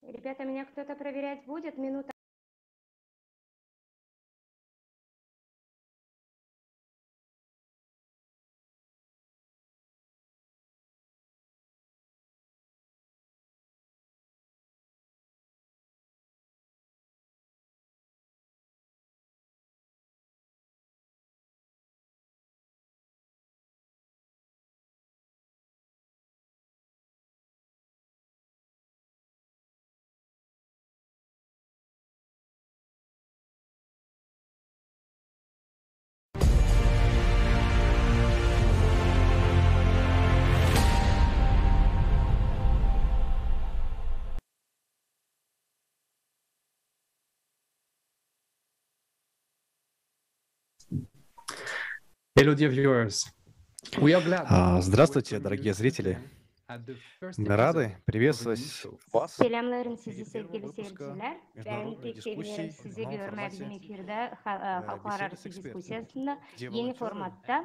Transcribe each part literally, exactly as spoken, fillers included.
Ребята, меня кто-то проверять будет? Минута. Hello, dear viewers. We are glad. А, здравствуйте, дорогие зрители. Мы рады приветствовать вас. Selämleerim sizi, sevgili seyircilär. Bän pek sevinerim sizi görmää bizim efirdä, ha-, e, halklararası diskusiyasında, eni formatta,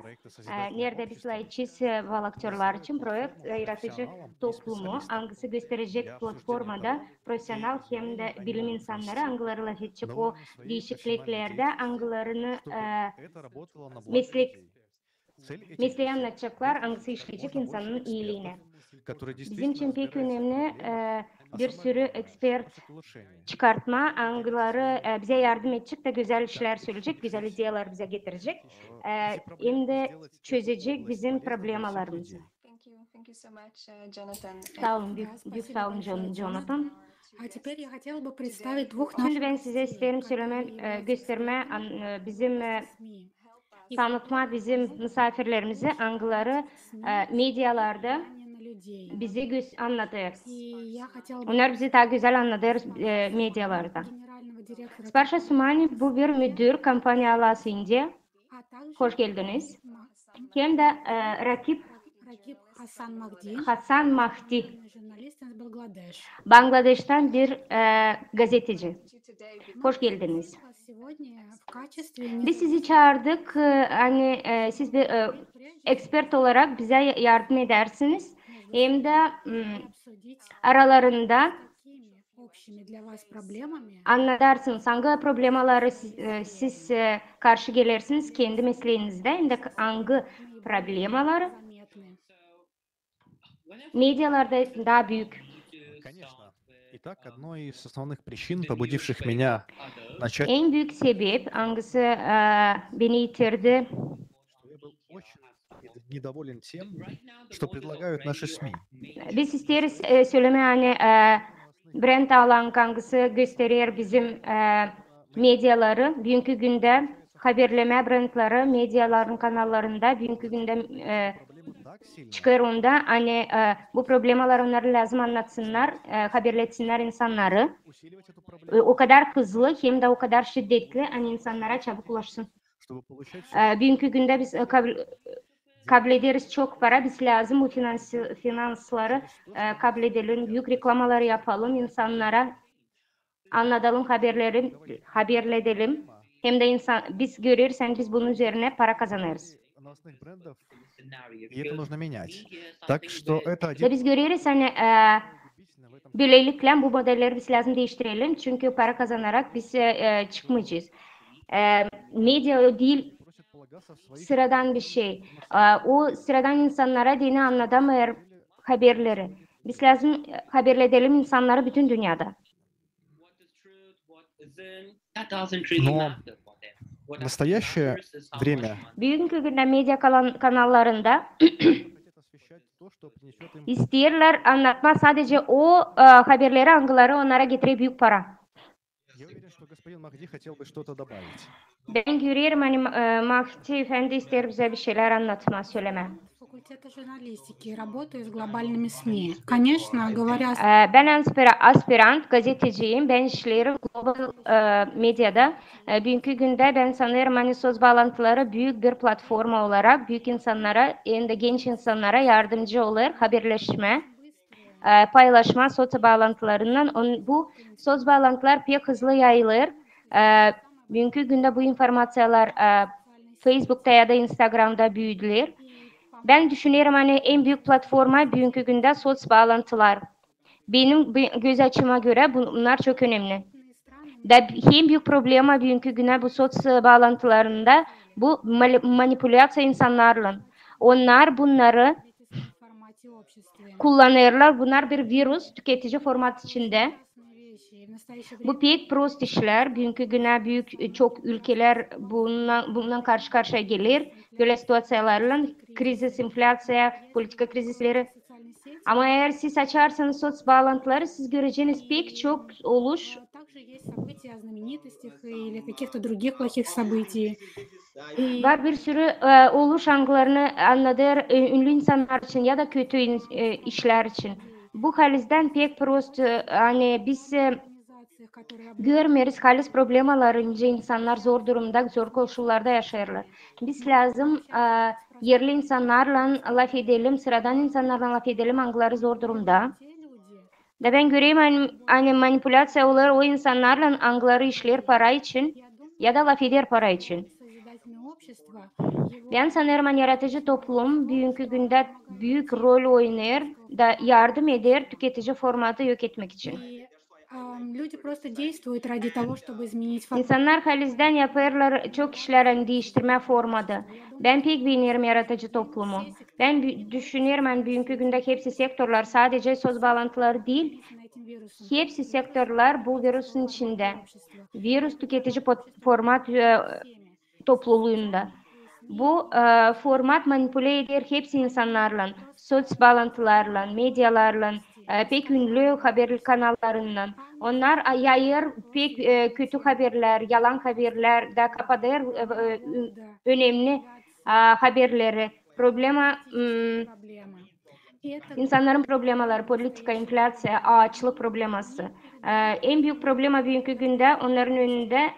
e, neredä biz layıkçıyız, e, volontörlar için proekt, e, yaratıcı toplumu, angısı gösterecek platformada profesional hem dä bilim insannarı, angıları lafedecek o diişikliklerdä, angılarını, e, meslek, mesleyi annadaceklar, angısı işleyecek insanın iiliinä. Bizim için pek önemli, e, bir sürü ekspert çıkartmaa, angıları, e, bizä yardım edecek dä gözäl işlär söleyecek, gözäl ideyalar bizä getirecek, e, hem dä çözecek bizim problemalarımızı. Saa olun, büük, büük saa olun, Jon-, Jonathan. Şindi bän sizä isteerim sölemää, e, göstermää, an-, e, bizim, e, tanıtmaa bizim musaafirlerimizi, angıları, e, medialarda bizi gös-, annadêr. Onnar bizi taa gözäl annadêr, e, medialarda. Sparša Sumani, bu bir müdür kompaniya Alas India. Hoş geldiniz. Hem dä, e, Rakip Hasan Mahdi, Bangladeştan bir, e, gazeteci. Hoş geldiniz. Biz sizi çaardık, e, ani, e, siz bir, e, ekspert olarak bizä ya-, yardım edärsiniz. Hem dä, m, aralarında annadarsınız, angı problemaları siz, e, siz, e, karşı gelersiniz kendi mesleenizdä, hem dä k-, angı problemaları medialarda taa büük. Конечно. Итак, одной из основных причин, побудивших меня начать... En büük sebep, angısı, e, beni itirdi, что я был очень недоволен тем, что предлагают наши СМИ. Biz isteeriz, e, sölemää, ani, e, brend alan, angısı gösterer bizim, e, mediaları, büünkü gündä haberlemä brendleri mediaların kanallarında büünkü gündä, e, çıkêr onda, ani, e, bu problemaları onnar lääzım annatsınnar, e, haberletsinnär insannarı. E, o kadar hızlı hem dä o kadar şiddetli, ani insannara çabuk ulaşsın. E, büünkü gündä biz, e, kabl-, kablederiz çok para, biz lääzım bu finansı-, finansları, e, kabledelim, büük reklamaları yapalım insannara, annadalım haberleri, haberledelim. Hem dä insan, biz göreriz, ani biz bunun üzerinä para kazanêrız. И это нужно менять. Так что это один... Da biz göreriz, ani, e, bölelikle bu modelleri biz lääzım diiştirelim, çünkü para kazanarak biz, e, e, çıkmayacez. E, media o diil sıradan bir şey. E, o sıradan insannara deyni annadamêêr haberleri. Biz lääzım, e, haberledelim insannarı bütün dünnedä. Но в настоящее время... Büünkü gündä media kalan-, kanallarında isteerlär annatmaa sadece o, e, haberleri, angıları onnara getirer büük para. Я уверен, что господин Махди хотел бы что-то добавить. Bän görerim, ani, e, Mahdi efendi isteer bizä bir şeylär annatmaa, sölemää. Факультета журналистики, работаю с глобальными СМИ. Конечно, говоря с... E, bän aspira-, aspirant, gazeteciyim, bän işleerim global, e, mediada. E, büünkü gündä bän sanêrım, ani SOS Baalantıları büük bir platforma olarak büük insannara, hem dä genç insannara yardımcı olêr haberleşmää, e, paylaşmaa soţ baalantılarından. On-, bu soţ baalantılar pek hızlı yayılêr. E, büünkü gündä bu informaţiyalar, e, Feysbukta ya da Instagramda büüdüler. Bän düşünerim, ani en büük platforma büünkü gündä soţ baalantılar. Benim göz açıma görä bunnar çok önemli. Da en büük problema büünkü günä bu soţ baalantılarında bu manipulyaţiya insannarlan. Onnar bunnarı kullanêrlar. Bunnar bir virus tüketici format içindä. Bu pek prost işlär. Büünkü günä büük çok ülkelär bununnan karşı-karşıya geler. Bölä situaţiyalarlan, krizis, inflyaţiya, politika krizisleri. Ama eer siz açarsanız soţ baalantıları, siz göreceniz pek çok oluş. Var bir sürü oluş, angılarını annadêr ünlü insannar için ya da kötü işlär için. Bu halizdän pek prost, ani biz görmeeriz halis problemaları, nicä insannar zor durumda, zor koşullarda yaşêêrlar. Biz lääzım erli insannarlan lafedelim, sıradan insannarlan lafedelim, angıları zor durumda. Da bän görerim, ani manipulyaţiya olêr o insannarlan, angıları işleer para için ya da lafeder para için. Bän sanêrım, ani yaratıcı toplum büünkü gündä büük rol oynêêr da yardım eder tüketici formatı yok etmäk için. İnsannar halizdän yapêrlar çok işlär, ani diiştirmää formada. Bän pek beenerim yaratıcı toplumu. Bän düşünerim, ani büünkü gündä hepsi sektorlar, sadecä soţ baalantıları diil, hepsi sektorlar bu virusun içindä. Virus tüketici format topluluunda. Bu format manipulä eder hepsi insannarlan, soţ baalantılarlan, medialarlan, pek ünlü haber kanallarınnan. Onnar yayêr pek kötü haberlär, yalan haberlär da kapadêr önemli haberleri. Problema insannarın problemaları, politika, inflyaţiya, aaçlık probleması. En büük problema büünkü gündä onnarın önündä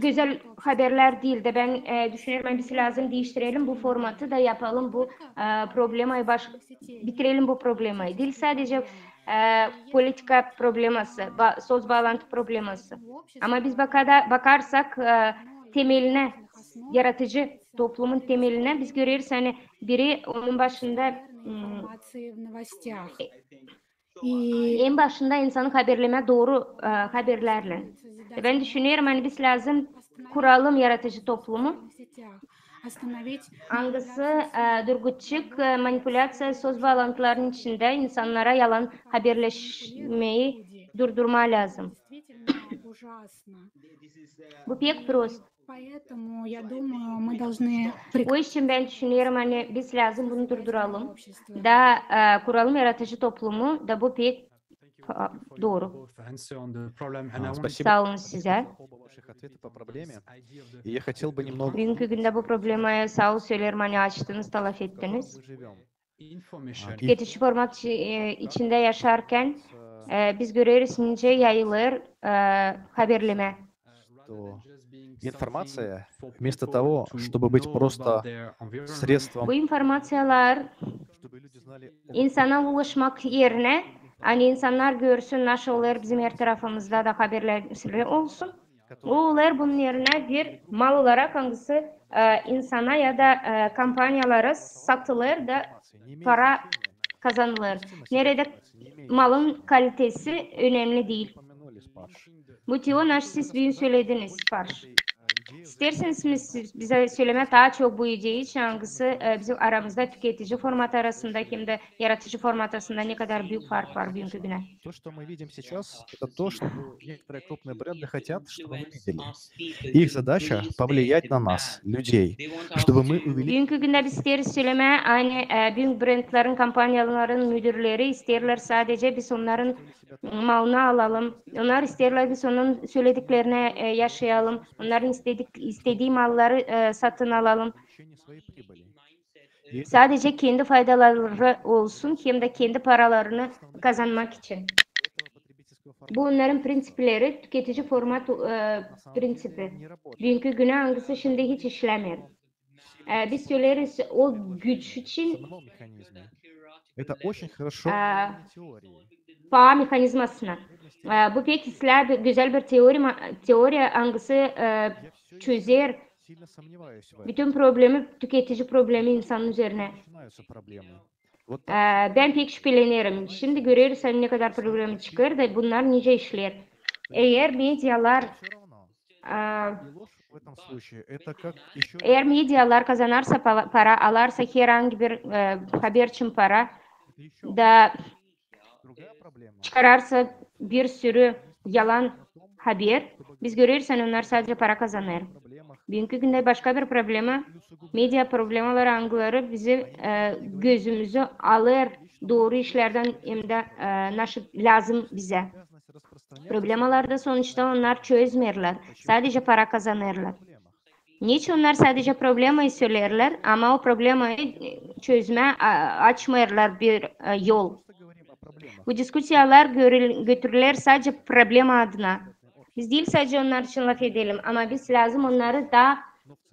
gözäl haberlär diil dä. Bän düşünerim, ani biz lääzım diiştirelim bu formatı da yapalım bu problemayı, bitirelim bu problemayı. Diil sadecä politika probleması, soţ baalantı probleması. Ama biz bakarsak temelinä, yaratıcı toplumun temelinä, biz göreriz, ani biri onun başında en başında insanı haberlemää dooru haberlärlän. Bän düşünerim, ani biz lääzım kuralım yaratıcı toplumu, angısı durguçacek manipulyaţiya soţ baalantılarının içindä, insannara yalan haberleşmeyi durdurmaa lääzım. Bu pek prost. O iş için bän düşünerim, ani biz lääzım bunu durduralım da kuralım yaratıcı toplumu da bu pek dooru. Saa olun sizä. Büünkü gündä bu problemayı saa ol sölerim, ani açtınız da lafettiniz. Tüketici format içindä yaşarkan biz göreriz, nicä yayılêr haberlemä. Bu informaţiyalar insana ulaşmak erinä, ani insannar görsün, naşey olêr bizim her tarafımızda da haberlär olsun. O olêr bunun erinä bir mal olarak, angısı insana ya da kompaniyalara satılêr da para kazanılêr. Neredä malın kalitesi önemli diil. Bu teoriya, naşey siz büün sölediniz, Parş. İsteersiniz mi siz bizä sölemää taa çok bu ideya için, angısı bizim aramızda tüketici formatı arasında hem dä yaratıcı formatı arasında ne kadar büük fark var büünkü günä? Büünkü gündä biz isteeriz sölemää, ani büük brendlerin, kompaniyaların müdürleri isteerlär sadecä biz onnarın malını alalım. Onnar isteerlär biz onun sölediklerini yaşayalım. Onnarın istedii malları satın alalım. Sadecä kendi faydaları olsun, hem dä kendi paralarını kazanmak için. Bu onnarın prinţipleri, tüketici format prinţipi. Büünkü günä, angısı şindi hiç işlämeer. Biz söleeriz o güç için, paa mehanizmasına. Bu pek islää gözäl bir teoriya, angısı çözer bütün problemi, tüketici problemi insanın üzerinä. Ee, bän pek şüpelenerim. Şindi göreriz, ani ne kadar problema çıkêr da bunnar nicä işleer. Eer medialar, ee, eer medialar kazanarsa pala-, para, alarsa herangı bir, ee, haber için para da çıkararsa bir sürü yalan haber, biz göreriz, ani onnar sadecä para kazanêr. Büünkü gündä başka bir problema, media problemaları, angıları bizim, ee, gözümüzü alêr dooru işlerdän hem dä, ee, naşı lääzım bizä. Problemaları da sonuçta onnar çözmeerlär, sadecä para kazanêrlar. Neçin onnar sadecä problemayı söleerlär, ama o problemayı, ee, çözmää, a-, açmêêrlar bir, ee, yol? Bu diskusiyalar görül-, götürüler sadecä problema adına. Biz diil sadecä onnar için lafedelim, ama biz lääzım onnarı da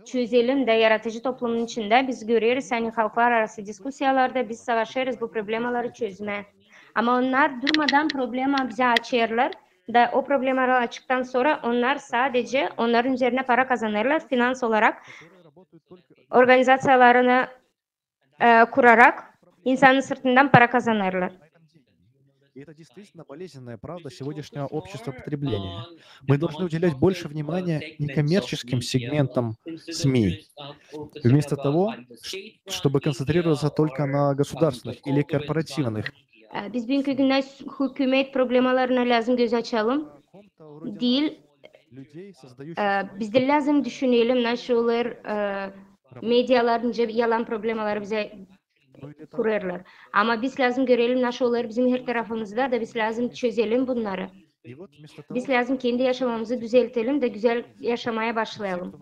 çözelim dä yaradıcı toplumun içindä. Biz göreriz, ani halklararası diskusiyalarda biz savaşêrız bu problemaları çözmää. Ama onnar durmadan problema bizä açêrlar da o problemaları açtıktan sora onnar sadecä onnarın üzerinä para kazanêrlar finans olarak, organizaţiyalarını, ee, kurarak insanın sırtından para kazanêrlar. И это действительно болезненная правда сегодняшнего общества потребления. Мы должны уделять больше внимания некоммерческим сегментам СМИ, вместо того, ш-, чтобы концентрироваться только на государственных или корпоративных. Ee, biz büünkü gündä s-, hükümet problemalarına lääzım göz açalım. Diil, ee, biz dä lääzım düşünelim, naşı olêr, ee, medialar nicä yalan problemaları bizä kurêrlar. Ama biz lääzım görelim, naşı olêr bizim her tarafımızda da biz lääzım çözelim bunnarı. Biz lääzım kendi yaşamamızı düzeltelim da gözäl yaşamaya başlayalım.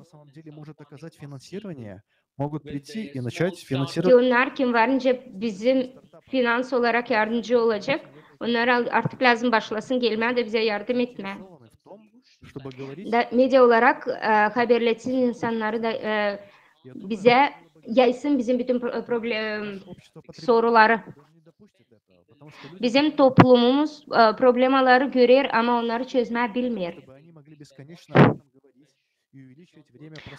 Могут прийти и начать финансировать. Ki onnar, kim var nicä bizim finans olarak yardımcı olacek, onnar al-, artık lääzım başlasın gelmää da bizä yardım etmää. Da media olarak, ee, haberletsin insannarı da, ee, bizä yaysın bizim bütün pro-, problem, soruları. Bizim toplumumuz, ee, problemaları görer, ama onnarı çözmää bilmeer.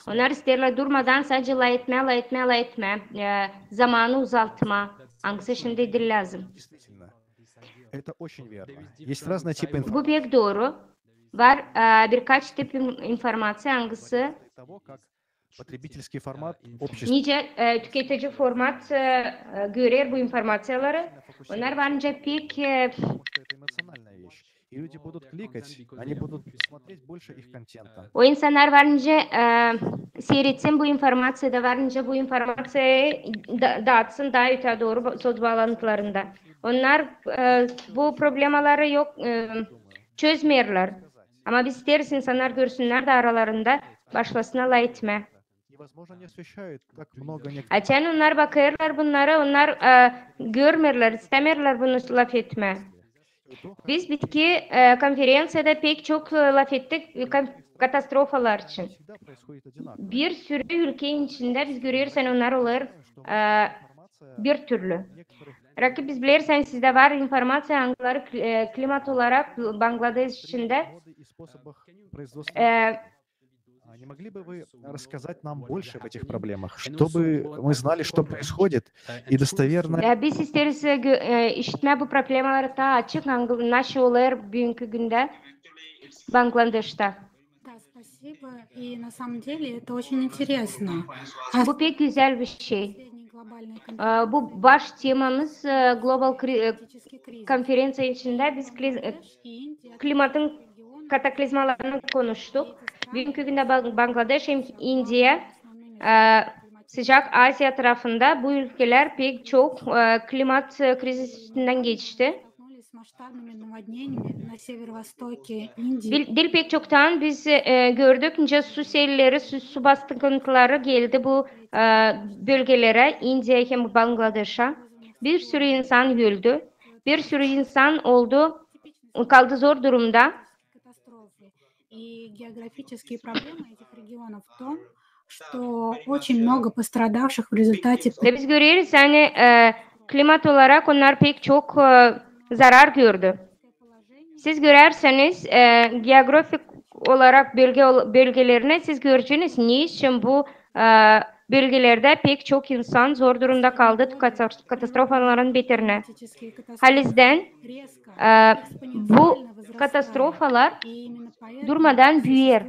Onnar isteerlär durmadan sadecä lafetmää, lafetmää, lafetmää, ee, zamanı uzaltmaa, angısı şindi diil lääzım. Bu pek dooru. Var, ee, birkaç tip in-, informaţiya, angısı nicä, ee, tüketici format, ee, ee, görer bu informaţiyaları. Onnar var nicä pek, ee, o insannar var nicä, ee, siiretsin bu informaţiyayı da var nicä bu informaţiyayı da-, daatsın taa öteyä dooru ba-, söz baalantılarında. Onnar, ee, bu problemaları yok, ee, çözmeerlär. Ama biz isteeriz, insannar görsünnär da aralarında başlasınnar lafetmää. Açan onnar bakêrlar bunnarı, onnar, ee, görmeerlär, istämeerlär bunu lafetmää. Biz bitki, ee, konferenţiyada pek çok, ee, lafettik, ee, ka-, katastrofalar için. Bir sürü ülkenin içindä biz göreriz, ani onnar olêr, ee, bir türlü. Rakip, biz bileriz, ani sizdä var informaţiya, angıları kl-, ee, klimat olarak Bangladeş içindä, ee, А не могли бы вы рассказать нам больше об этих проблемах, чтобы мы знали, что происходит, и достоверно... Ee, biz isteeriz, ee, gö-, ee, işitmää bu problemaları taa açık, angı-, naşı olêr büünkü gündä Bangladeşta. Да, спасибо. И на самом деле это очень интересно. Bu pek gözäl bir şey. Ee, bu baş temamız, ee, global kri-, ee, konferenţiya içindä biz kli-, ee, klimatın kataklizmalarını konuştuk. Büünkü gündä Ba-, Bangladeş hem İndiya, ee, Sıcak Aziya tarafında bu ülkelär pek çok, ee, klimat, ee, krizisindän geçti. Bil-, diil pek çoktan biz, ee, gördük, nicä su selleri, su, su baskıntıları geldi bu, ee, bölgelerä, İndiya hem Bangladeşa. Bir sürü insan öldü. Bir sürü insan oldu, kaldı zor durumda. И географические проблемы этих регионов в том, что очень много пострадавших в результате... Da biz göreriz, ani, ee, klimat olarak onnar pek çok, ee, zarar gördü. Siz görärseniz, ee, geografik olarak bölge ol-, bölgelerinä, siz göreceniz, ne için bu, ee, bölgelerdä pek çok insan zor durumda kaldı katas-, katastrofaların beterinä. Halizdän, e, bu katastrofalar durmadan büüyer.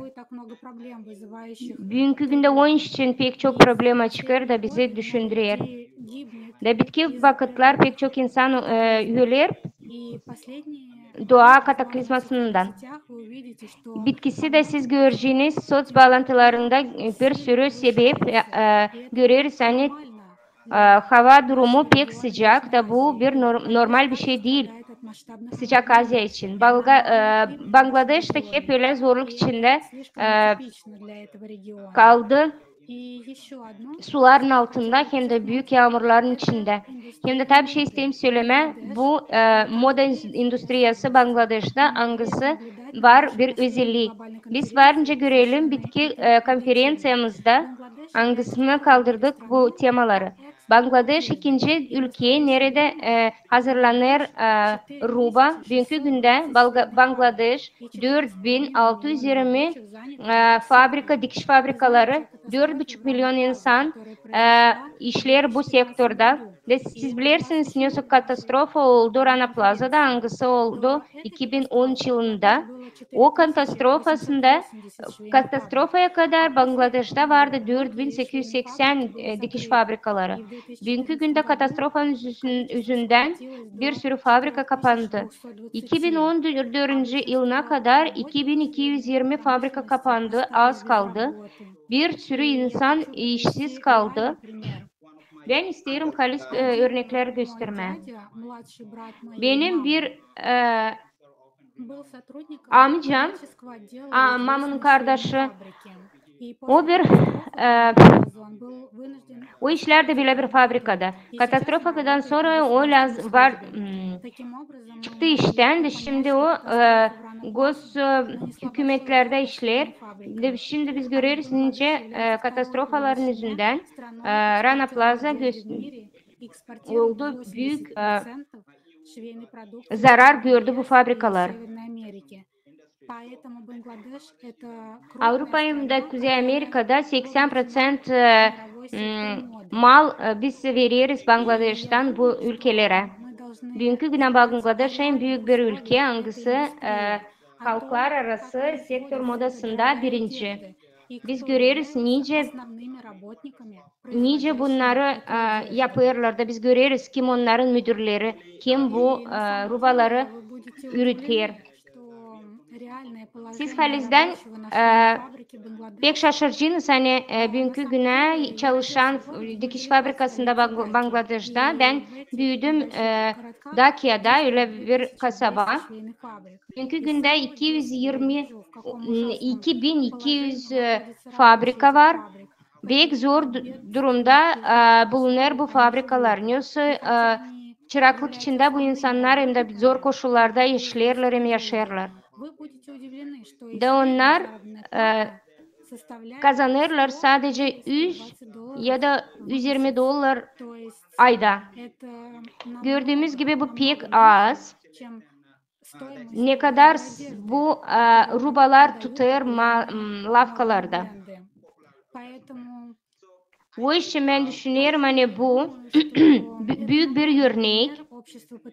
Büünkü gündä onun için pek çok problema çıkêr da bizi düşündürer. Da bitki vakıtlar pek çok insan, e, öler doğa kataklizmasından. Bitkisi dä siz göreceniz soţ baalantılarında, e, bir sürü sebep, e, e, göreriz, ani, e, hava durumu pek sıcak da bu bir nor-, normal bir şey diil Sıcak Aziya için. Balga-, e, Bangladeş dä hep ölä zorluk içindä, e, kaldı suların altında hem dä büük yaamurların içindä. Hem dä taa bir şey isteerim sölemää, bu, e, moda in-, industriyası Bangladeştä, angısı var bir özellii. Biz var nicä görelim bitki, e, konferenţiyamızda, angısını kaldırdık bu temaları. Bangladeş ikinci ülke, neredä, e, hazırlanêr, e, ruba. Büünkü gündä Balga-, Bangladeş dört bin altı üz irmi, e, fabrika, dikiş fabrikaları, dört buçuk milyon insan, e, işleer bu sektorda. Ve siz bilersiniz, nesoy katastrofa oldu Rana Plazada, angısı oldu iki bin on üç yılında. O katastrofasında, katastrofaya kadar Bangladeştä vardı dört bin sekiz üz seksen, e, dikiş fabrikaları. Büünkü gündä katastrofanın üzün-, üzündän bir sürü fabrika kapandı. İki bin on dördüncü yılına kadar iki bin iki üz irmi fabrika kapandı, az kaldı. Bir sürü insan işsiz kaldı. Bän isteerim halis, e, örneklär göstermää. Benim bir, e, amcam, a, mamanın kardaşı, o bir, e, o işlär dä bölä bir fabrikada. Katastrofadan sora o lääz-, var, m, çıktı iştän da şindi o, e, gos-, e, hükümetlerdä işleer. Da şindi biz göreriz, nicä, e, katastrofaların üzündän, e, Rana Plaza gös-, oldu büük, e, zarar gördü bu fabrikalar. Avrupa hem dä Kuzey Amerikada seksen proţent, e, m, mal, e, biz vereriz Bangladeştän bu ülkelerä. Büünkü günä Bangladeş en büük bir ülke, angısı, e, halklararası sektor modasında birinci. Biz göreriz, nicä, nicä bunnarı, e, yapêrlar da biz göreriz, kim onnarın müdürleri, kim bu, e, rubaları üreter. Siz halizdän, e, pek şaşıracınız, ani, e, büünkü günä çalışan dikiş fabrikasında Bang-, Bangladeştä. Bän büüdüm, e, Dakiada, ölä bir kasaba. Büünkü gündä iki üz irmi, iki bin iki üz, e, fabrika var. Pek zor du-, durumda, e, bulunêr bu fabrikalar. Nesoy, e, çıraklık içindä bu insannar hem dä zor koşullarda işleerlär hem yaşêêrlar. Da onnar, e, kazanêrlar sadece üz ya da üz irmi dollar ayda. Gördüümüz gibi bu pek az. Ne kadar s-, bu, e, rubalar tutêr ma-, m, lavkalarda. O için bän düşünerim, ani bu bü-, büük bir örnek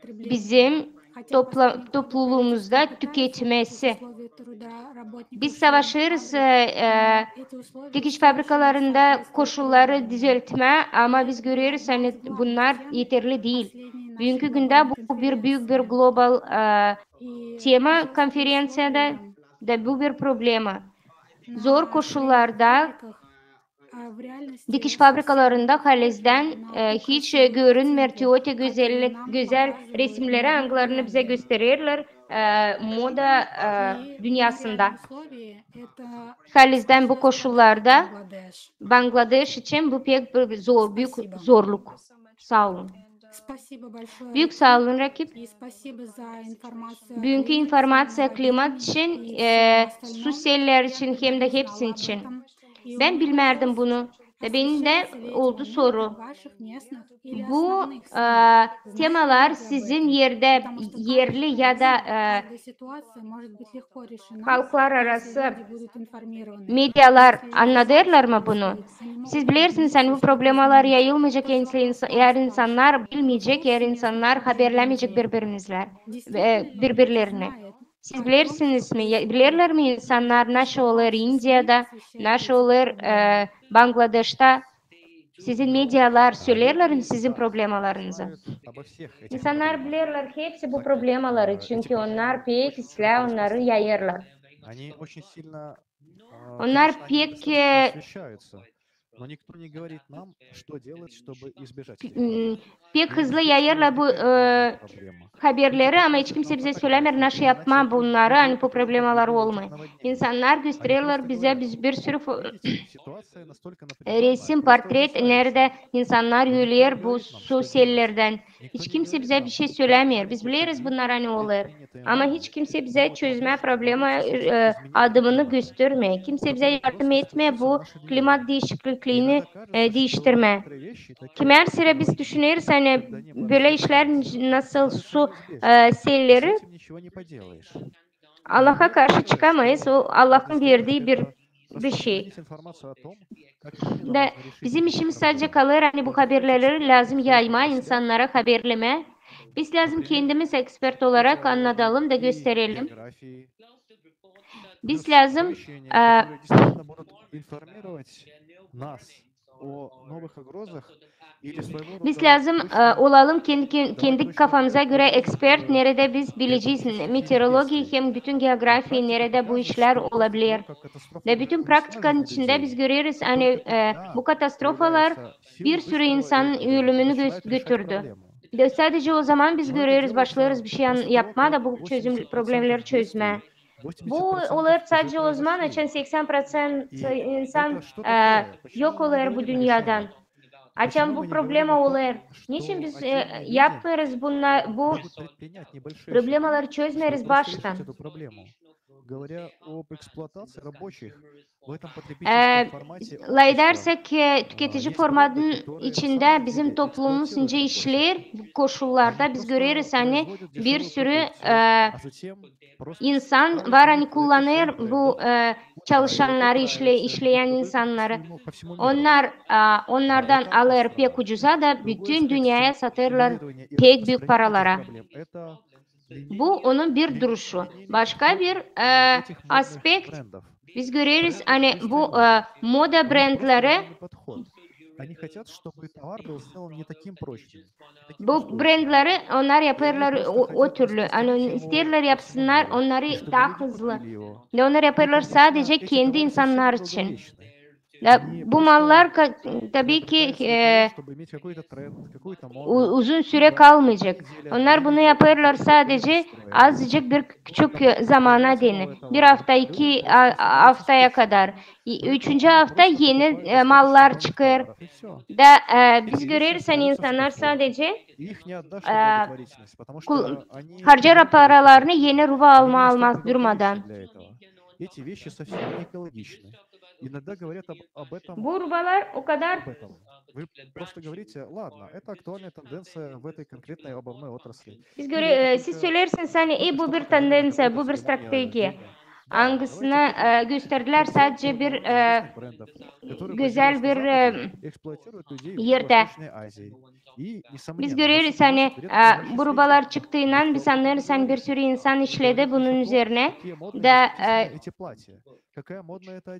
bizim topla-, topluluumuzda tüketmesi. Biz savaşêrız, e, e, dikiş fabrikalarında koşulları düzeltmää, ama biz göreriz, ani bunnar eterli diil. Büünkü gündä bu bir büük bir global, e, tema konferenţiyada da bu bir problema. Zor koşullarda dikiş fabrikalarında halizdän, e, hiç, e, görünmeer te öte gözäl, gözäl resimleri, angılarını bizä göstererlär, e, moda, e, dünnäsindä. Halizdän bu koşullarda Bangladeş için bu pek bir zor, büük zorluk. Saa olun. Büük saa olun, Rakip. Büünkü informaţiya klimat için, e, su seller için hem dä hepsi için. Bän bilmärdim bunu. Da benim dä oldu soru. Bu e, temalar sizin erdä, erli ya da e, halklararası medialar annadêrlar mı bunu? Siz bilersiniz, ani bu problemalar yayılmayacek, eer insa-, eer insannar bilmeyecek, eer insannar haberlämeyecek biri-birinizlär, e, biri-birlerini. Siz bilersiniz mi, ya, bilerlär mi insannar, naşı olêr İndiyada, naşı olêr e, Bangladeşta? Sizin medialar söleerlär mi sizin problemalarınızı? İnsannar bilerlär hepsi bu problemaları, çünkü onnar pek islää onnarı yayêrlar. Onnar pek e, m, pek hızlı yayêrlar bu e, haberleri, ama hiç kimsä bizä sölämeer, naşı yapmaa bunnarı, ani bu problemalar olmêêr. İnsannar göstererlär bizä biz bir sürü fo-, resim, portret, neredä insannar öler bu su sellerdän. Hiç kimsä bizä bişey sölämeer. Biz bileriz bunnarı, ani olêr. Ama hiç kimsä bizä çözmää problema e, adımını göstermeer. Kimsä bizä yardım etmeer bu klimat diişiklikliini e, diiştirmää. Kimär sıra biz düşüneriz, ani bölä işlär, nasıl su e, selleri, Allaha karşı çıkamayız, o Allahın verdii bir, bir şey. Da bizim işimiz sadecä kalêr, ani bu haberleri lääzım yaymaa, insannara haberlemää. Biz lääzım kendimiz ekspert olarak annadalım da gösterelim. Biz lääzım e, Biz lääzım e, olalım kendi, ke-, kendi kafamıza görä ekspert, neredä biz bilecez meteorologiyayı hem bütün geografiyayı, neredä bu işlär olabilir. Da bütün praktikanın içindä biz göreriz, ani e, bu katastrofalar bir sürü insanın ölümünü gö-, götürdü. Da sadecä o zaman biz göreriz, başlêêrız bişey an-, yapmaa da bu çözüm, problemleri çözmää. Bu olêr sadecä o zaman, açan seksän proţent insan e, yok olêr bu dünyadan. Açan bu problema olêr. Niçin biz e, yapmêêrız bunna-, bu problemaları çözmeeriz baştan? E, laf edersäk, e, tüketici formatın içindä bizim toplumumuz nicä işleer bu koşullarda, biz göreriz, ani bir sürü e, insan var, ani kullanêr bu e, çalışannarı, işle-, işleyän insannarı. Onnar e, onnardan alêr pek ucuza da bütün dünyaya satêrlar pek büük paralara. Bu onun bir duruşu. Başka bir e, aspekt, biz göreriz, ani bu e, moda brendleri Bu brendleri onnar yapêrlar o, o türlü. Ani isteerlär yapsınnar onnarı taa hızlı. Da onnar yapêrlar sadecä kendi insannar için. Da bu mallar ka-, tabii ki e, u-, uzun sürä kalmayacek. Onnar bunu yapêrlar sadecä azıcık bir küçük e, zamana deyni. Bir afta, iki a-, aftaya kadar. İ-, üçüncü afta eni e, mallar çıkêr. Da e, biz göreriz, ani insannar sadecä e, kul-, harcêêr paralarını eni ruba almaa, almaa durmadan. Bu rubalar o kadar Biz göre, e, siz söleersiniz, ani e, bu bir tendenţiya, bu bir strategiya. Angısını e, gösterdilär sadecä bir e, gözäl bir e, erdä. Biz göreriz, ani e, bu rubalar çıktıynan biz annêêrız, ani bir sürü insan işledi bunun üzerinä. Da e,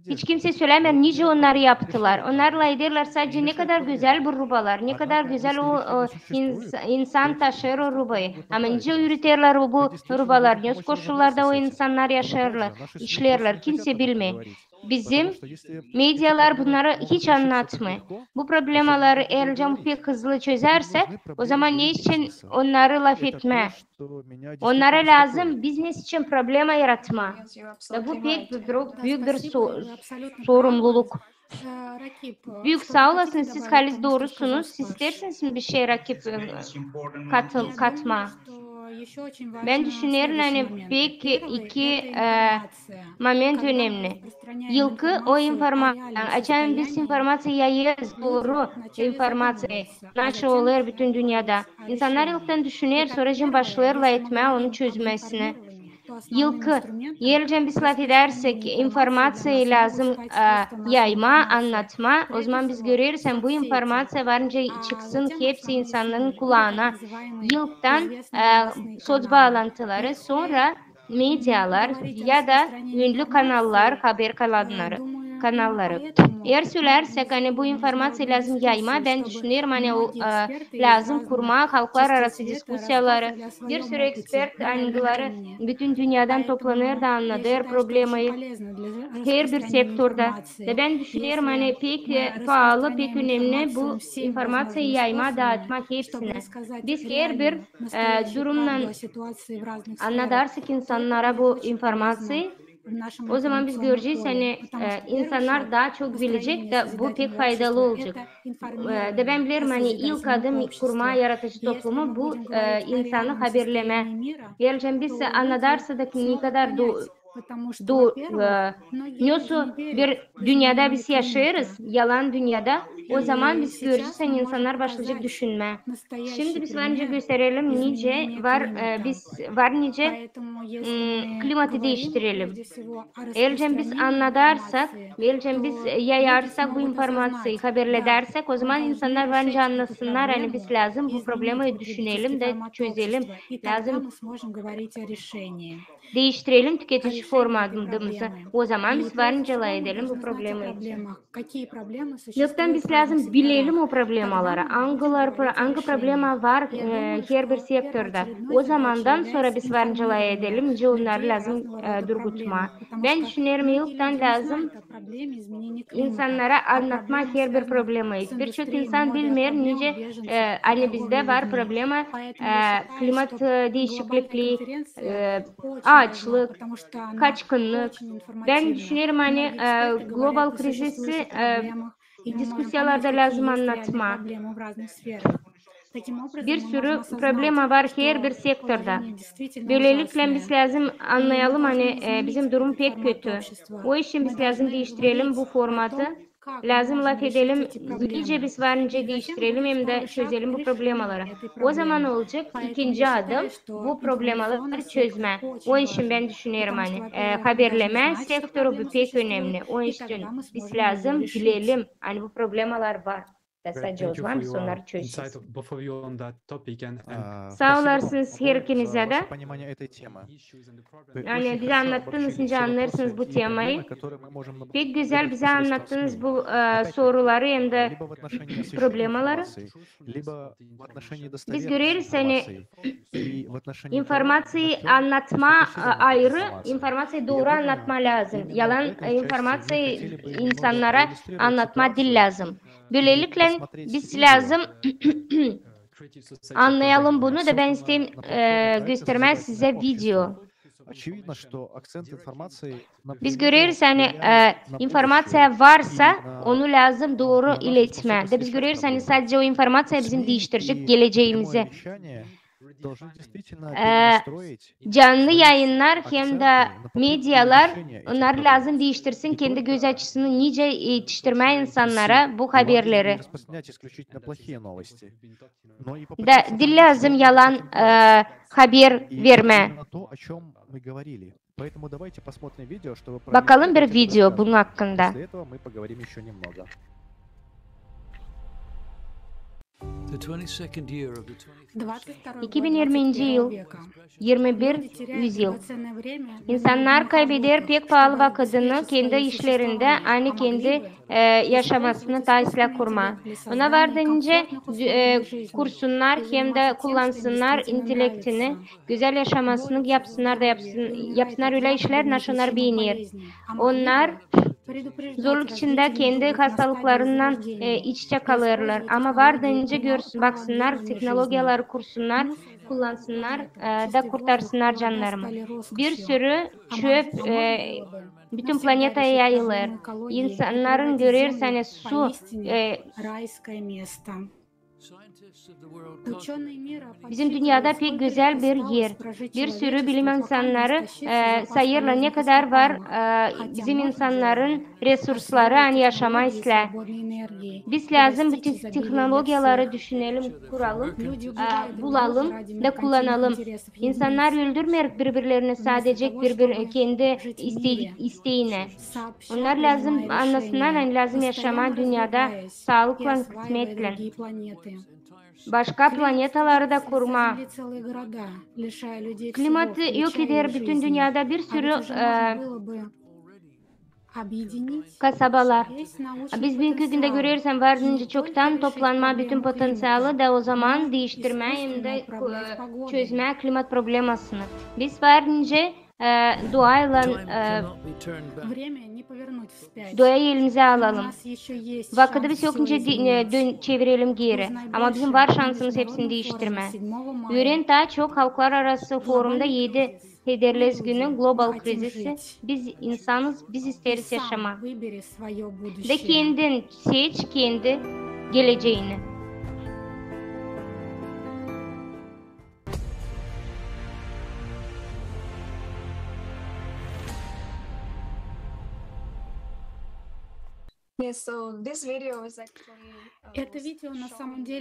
hiç kimsä sölämeer, nicä onnarı yaptılar. Onnar lafederlär sadecä, ne kadar gözäl bu rubalar, ne kadar gözäl o, o ins-, insan taşıyêr o rubayı. Ama nicä üüreterlär o bu rubalar, ne koşullarda o insannar yaşêêrlar, işleerlär, kimsä bilmeer. Bizim medialar bunnarı hiç annatmêêr. Bu problemaları eer pek hızlı çözersä, o zaman ne için onnarı lafetmää? Onnara lääzım biznes için problema yaratmaa. Da bu pek büük bir so-, sorumluluk. Büük saa olasınız, siz halis doorusunuz. Siz isteersiniz mi bişey rakip e, katıl-, katmaa? Bän düşünerim, ani pek iki, e, moment önemni. İlki o informaţiya. Açan biz informaţiya yayêrız, dooru informaţiya, naşey olêr bütün dünnedä. İnsannar ilktän düşüner, sora başlêêrlar etmää onu çözmesini. İlki, eer biz lafedärsek, informaţiyayı lääzım, e, yaymaa, annatmaa, ozaman biz göreriz, ani bu informaţiya var nicä çıksın hepsi insannarın kulaana. İlktän, e, soţ baalantıları, sora medialar ya da ünlü kanallar, haber kanalları, kanalları. Eer sölärsäk, ani bu informaţiya lääzım yaymaa, bän düşünerim, ani o, e, lääzım kurmaa halklararası diskusiyaları, bir sürü ekspert, angıları bütün dünnedän toplanêr da annadêr problemayı herbir sektorda. Da bän düşünerim, ani pek, e, paalı, pek önemni bu informaţiyayı yaymaa, daatmaa hepsinä. Biz herbir, e, durumnan annadarsak insannara bu informaţiyayı, ozaman biz görecez, ani, e, insannar taa çok bilecek da bu pek faydalı olacek. E, da bän bilerim, ani ilk adım kurmaa yaratıcı toplumu bu, e, insanı haberlemää. Eer biz annadarsak da ne kadar du-, du-, e, nesoy bir dünnedä biz yaşêêrız, yalan dünnedä, ozaman biz görecez, ani insannar başlayacek düşünmää. Şindi biz var nicä gösterelim, nicä var, e, biz var nicä, m, klimatı diiştirelim. Eer biz annadarsak, eer biz yayarsak bu informaţiyayı, haberledärsek, ozaman insannar var nicä annasınnar, ani biz lääzım bu problemayı düşünelim da çözelim. Lääzım diiştirelim tüketici formatımızı. Ozaman biz var nicä lafedelim bu problema için. İlktän biz lääzım bilelim o problemaları, angıları pro-, angı problema var, e, herbir sektorda. Ozamandan sora biz var nicä lafedelim, nicä onnarı lääzım, e, durgutmaa. Bän düşünerim, ilktän lääzım insannara annatmaa herbir problemayı. Bir çok insan bilmeer, nicä, e, ani bizdä var problema, e, klimat, e, diişiklikleri, e, aaçlık, kaçkınnık. Bän düşünerim, ani, e, global krizisi, e, diskusiyalarda lääzım annatmaa. Bir sürü problema var herbir sektorda. Bölelikle biz lääzım annayalım, ani, e, bizim durum pek kötü. O için biz lääzım diiştirelim bu formatı. Lääzım lafedelim, nicä biz var nicä diiştirelim hem dä çözelim bu problemaları. Ozaman olacek ikinci adım bu problemaları çözmää. O için bän düşünerim, ani, e, haberlemää sektoru bu pek önemni. O için biz lääzım bilelim, ani bu problemalar var. Da sade ozaman biz onnarı çözecez. Saa olarsınız her ikinizä dä. Ani bizä annattınız, nicä annêêrsınız bu temayı. Pek gözäl bizä annattınız bu, e, soruları hem dä problemaları. Biz göreriz, ani informaţiyayı annatmaa, e, ayırı, informaţiyayı dooru annatmaa lääzım. Yalan, e, informaţiyayı insannara annatmaa diil lääzım. Bölelikle biz lääzım annayalım bunu da bän isteerim, e, göstermää sizä video. Biz göreriz, ani, e, informaţiya varsa, onu lääzım dooru iletmää. Da biz göreriz, ani sade o informaţiya bizim diiştirecek gelecämizi. E, canlı yayınnar hem dä medialar, onnar lääzım diiştirsin kendi göz açısını, nicä etiştirmää insannara bu haberleri. Da diil lääzım yalan, e, haber vermää. Bakalım bir video bunun hakkında. İki bin irminci yıl, irmi bir üzyıl. İnsannar kaybeder pek paalı vakıdını kendi işlerindä, ani kendi, e, yaşamasını taa islää kurmaa. Ona vardıncä, e, kursunnar hem dä kullansınnar intellektini, gözäl yaşamasını yapsınnar da yapsın-, yapsınnar ölä işlär, naşey onnar beener. Onnar zorluk içindä kendi hastalıklarınnan, e, iç içä kalêrlar. Ama vardıncä görsün, baksınnar, tehnologiyaları kursunnar, kullansınnar, e, da kurtarsınnar cannarını. Bir sürü çöp, e, bütün planetaya yayılêr. İnsannarın görersin, ani su, e, Bizim dünnedä pek gözäl bir er. Bir sürü bilim insannarı e, sayêrlar, ne kadar var e, bizim insannarın resursları, ani yaşamaa islää. Biz lääzım bu te- tehnologiyaları düşünelim, kuralım, e, bulalım da kullanalım. İnsannar öldürmeer biri-birlerini sadece bir-bir kendi iste- isteeynä. Onnar lääzım annasınnar, ani lääzım yaşamaa dünnedä saalıklan, kısmetlän. Başka planetaları da kurmaa. Klimatı yok eder bütün dünnedä bir sürü e, kasabalar. Biz büünkü gündä göreriz, ani var nicä çoktan toplanmaa bütün potenţialı da o zaman diiştirmää hem dä e, çözmää klimat problemasını. Biz var nicä e, duaylan e, duayı elimizä alalım. Vakıdı biz yok nicä di- e, dön- çevirelim geeri. Ama bizim var şansımız hepsini diiştirmää. Üüren taa çok. Halklararası forumda edi federlez günü, global krizisi. Biz insanız, biz isteeriz yaşamaa. Da kendin seç kendi geleceeni.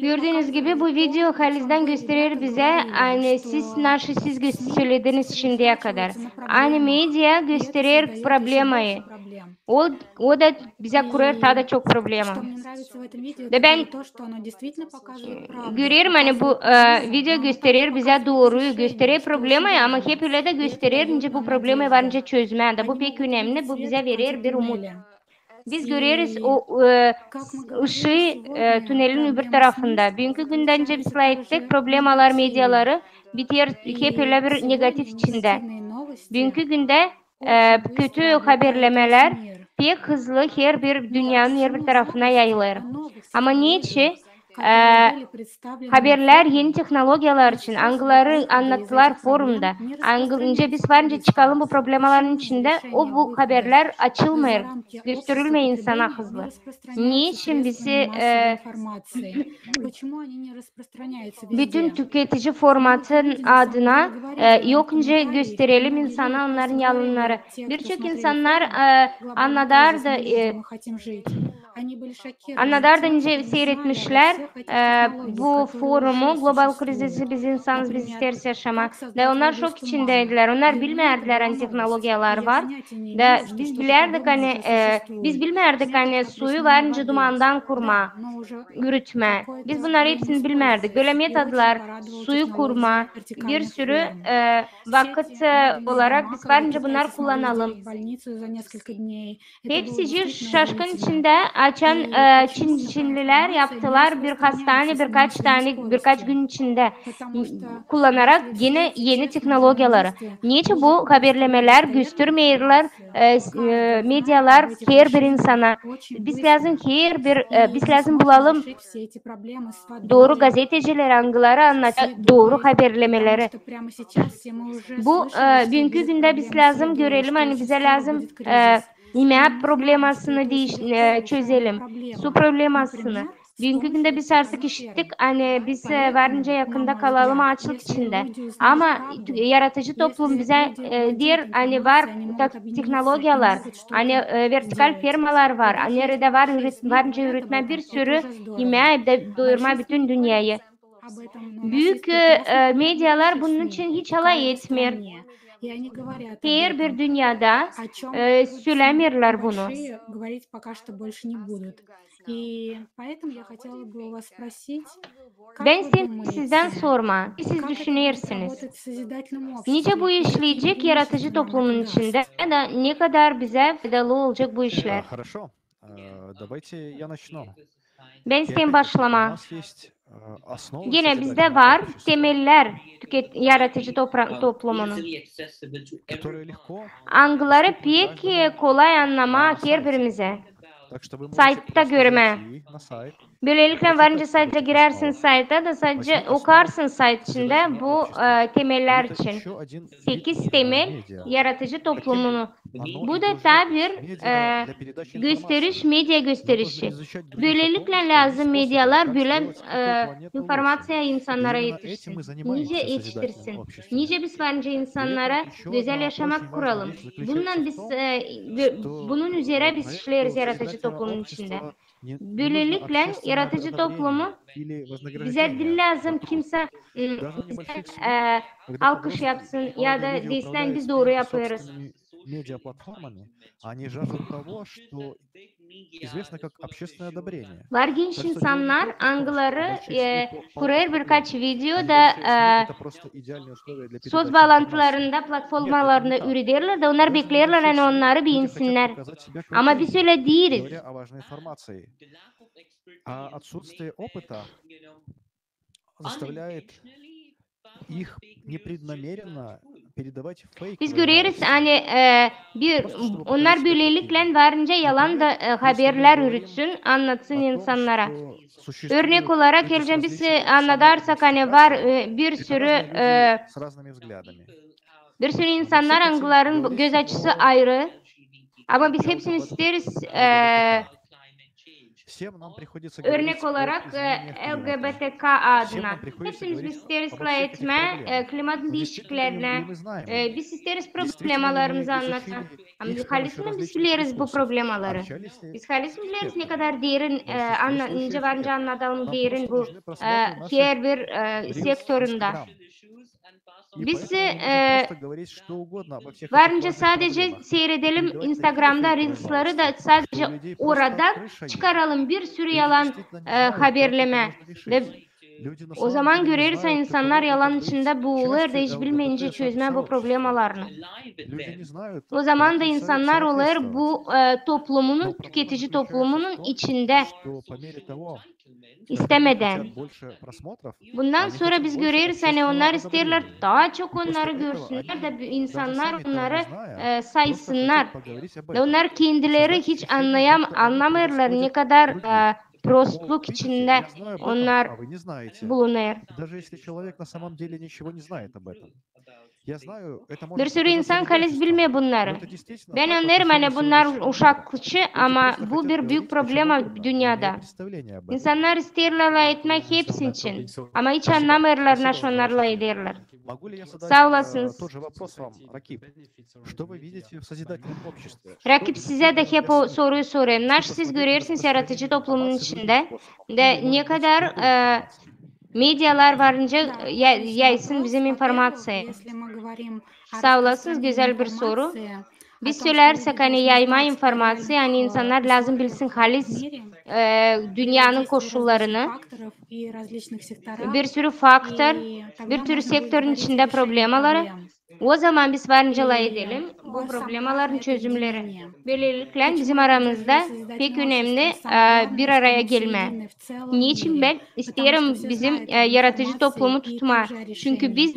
Gördüünüz gibi, bu video halizdän gösterer bizä, ani siz, naşı siz gö- sölediniz şindiyä kadar. Ani media gösterer problemayı. O, o da bizä kurêr taa da çok problema. Da bän görerim, ani bu e, video gösterer bizä dooruyu, gösterer problemayı, ama hep ölä dä gösterer nicä bu problemayı var nicä çözmää. Da bu pek önemli, bu bizä verer bir umut. Biz göreriz o e, ışıı e, tunelin öbür tarafında. Büünkü gündä nicä biz lafettik, problemalar, mediaları biter hep ölä bir negativ içindä. Büünkü gündä e, kötü haberlemälär pek hızlı herbir dünnenin herbir tarafına yayılêr. Ama neçin e, haberlär eni tehnologiyalar için, angıları annattılar forumda, angı- nicä biz var nicä çıkalım bu problemaların içindä, o bu haberlär açılmêêr, gösterilmeer insana hızlı. Neçin bizi e, bütün tüketici formatın adına e, yok nicä gösterelim insana onnarın yalannarını. Bir çok insannar e, annadardı e, annadardı nicä seyretmişlär e, bu forumu, global krizisi, biz insanız, biz isteeriz yaşamaa. Da onnar şok içindäydilär. Onnar bilmärdilär, ani tehnologiyalar var. Da biz bilärdik, ani e, biz bilmärdik, ani suyu var nicä dumandan kurmaa, ürütmää. Biz bunnarı hepsini bilmärdik. Bölä metodlar, suyu kurmaa, bir sürü e, vakıt e, olarak biz var nicä bunnar kullanalım. Hepsi şaşkın içindä, açan e, Çin- Çinlilär yaptılar bir hastane birkaç tane, birkaç gün içindä, kullanarak genä eni tehnologiyaları. Neçin bu haberlemälär göstermeerlär e, s- e, medialar herbir insana? Biz lääzım herbir, e, biz lääzım bulalım dooru gazetecileri, angıları annata dooru haberlemäleri. Bu e, büünkü gündä biz lääzım görelim, ani bizä lääzım e, imää problemasını diiş- e, çözelim, su problemasını. Büünkü gündä biz artık işittik, ani biz e, var nicä yakında kalalım aaçlık içindä. Ama yaratıcı toplum bizä e, deer, ani var ta- tehnologiyalar, ani e, vertikal fermalar var, ani neredä var üret- var nicä üretmää bir sürü imää da doyurmaa bütün dünneyä. Büük e, e, medialar bunun için hiç alay etmeer. Herbir dünnedä e, sölämeerlär bunu. Bän isteerim sizdän sormaa, ne siz düşünersiniz? Nicä bu işleyecek yaratıcı toplumun içindä da ne kadar bizä faydalı olacek bu işlär? Bän isteerim başlamaa. Genä bizdä var temeller tüket- yaratıcı topra- toplumunun, angıları pek e, kolay annamaa herbirimizä, saytta görmää. Bölelikle varınca sadece girersin sayta da sadece okarsın sayt içindä bu e, temeller için. Sekiz temel yaratıcı toplumunu. Bu da taa bir e, gösteriş, media gösterişi. Bölelikle lääzım medialar bölä e, informaţiya insannara etişsin. Nicä etiştirsin? Nicä biz varınca insannara gözäl yaşamak kuralım? Bundan biz e, bö- bunun üzerä biz işleriz yaratıcı toplumun içindä. Bölelikle yaratıcı toplumu bizä diil lääzım kimsä m, bizä e, alkış yapsın ya da desin biz dooru yapêrız. Медиаплатформами, они жаждут того, что известно как общественное одобрение. Var genç insannar, angıları e, kurêr birkaç video da e, söz baalantılarında, platformalarında ürederlär da onnar bekleerlär, ani onnarı beensinnär. Ama biz ölä diiriz. А отсутствие опыта заставляет их непреднамеренно передавать фейковые Biz göreriz, ani e, bir onnar bölelikle varınca yalan da e, haberlär ürütsün, annatsın insannara. Örnek olarak, eer biz e, annadarsak, ani var e, bir sürü e, bir sürü insannar, angıların göz açısı ayrı. Ama biz hepsimiz isteeriz e, örnek olarak e, L G B T Q adına. Hepsimiz biz isteeriz lafetmää e, klimatın diişiklerinä. E, biz isteeriz problemalarımızı annatmaa. Ama halizdän biz bileriz bu problemaları. Biz halizdän bileriz, ne kadar derin, e, anna, nicä varınca annadalım derin bu e, herbir e, sektorunda. Biz e, varınca sadece seyredelim Instagramda reelsları da sadece oradan çıkaralım bir sürü yalan e, haberlemää. Ve o zaman göreriz, ani insannar yalan içindä buulêr da hiç bilmeyincä çözmää bu problemalarını. O zaman da insannar olêr bu e, toplumunun, tüketici toplumunun içindä istemedän. Bundan sora biz göreriz, ani onnar isteerlär taa çok onnarı görsünnär da insannar onnarı e, saysınnar. Da onnar kendileri hiç annayam, annamêêrlar, ne kadar e, prostluk içindä onnar bulunêr. Bir sürü insan haliz bilmeer bunnarı. Bän annêêrım, ani bunnar uşakçı, ama bu bir büük problema dünnedä. İnsannar isteerlär lafetmää hepsi için, ama hiç annamêêrlar, naşey onnar lafederlär. Saa olasınız. Rakip, sizä dä hep o soruyu sorêrım. Naşı siz görersiniz yaratıcı toplumun içindä da ne kadar e, medialar varınca yaysın bizim informaţiyayı? Saa olasınız, gözäl bir soru. Biz sölärsek, ani yaymaa informaţiya, ani insannar lääzım bilsin haliz e, dünnenin koşullarını, bir sürü faktor, bir sürü sektorun içindä problemaları. O zaman biz varınca lafedelim bu problemaların çözümleri. Bölelikle bizim aramızda pek önemli e, bir araya gelmää. Neçin bän isteerim bizim e, yaratıcı toplumu tutmaa? Çünkü biz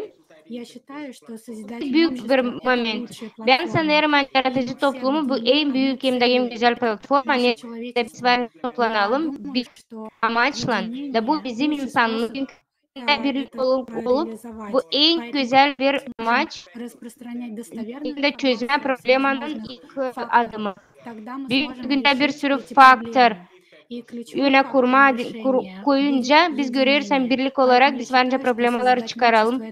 büük bir moment. Bän sanêrım, ani yaratıcı toplumu bu en büük hem dä en gözäl platforma, neredä biz var toplanalım bir amaçlan. Da bu bizim insanın birlik olup, olup bu en gözäl bir amaç hem dä çözmää problemanın ilk adımı. Büünkü gündä bir sürü faktor önä kurmaa, koyunca biz göreriz, ani birlik olarak biz varınca problemaları çıkaralım,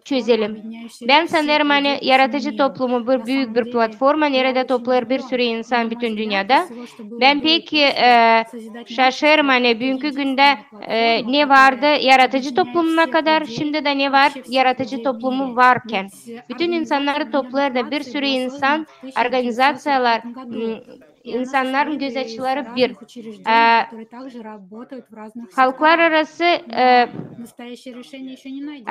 çözelim. Bän sanêrım, ani yaratıcı toplumu bir büük bir platforma, neredä toplêêr bir sürü insan bütün dünnedä. Bän pek e, şaşêrım, ani büünkü gündä e, ne vardı yaratıcı toplumuna kadar, şindi dä ne var yaratıcı toplumu varkan. Bütün insannarı toplêêr da bir sürü insan, organizaţiyalar, insannarın göz açıları bir. E, halklararası e,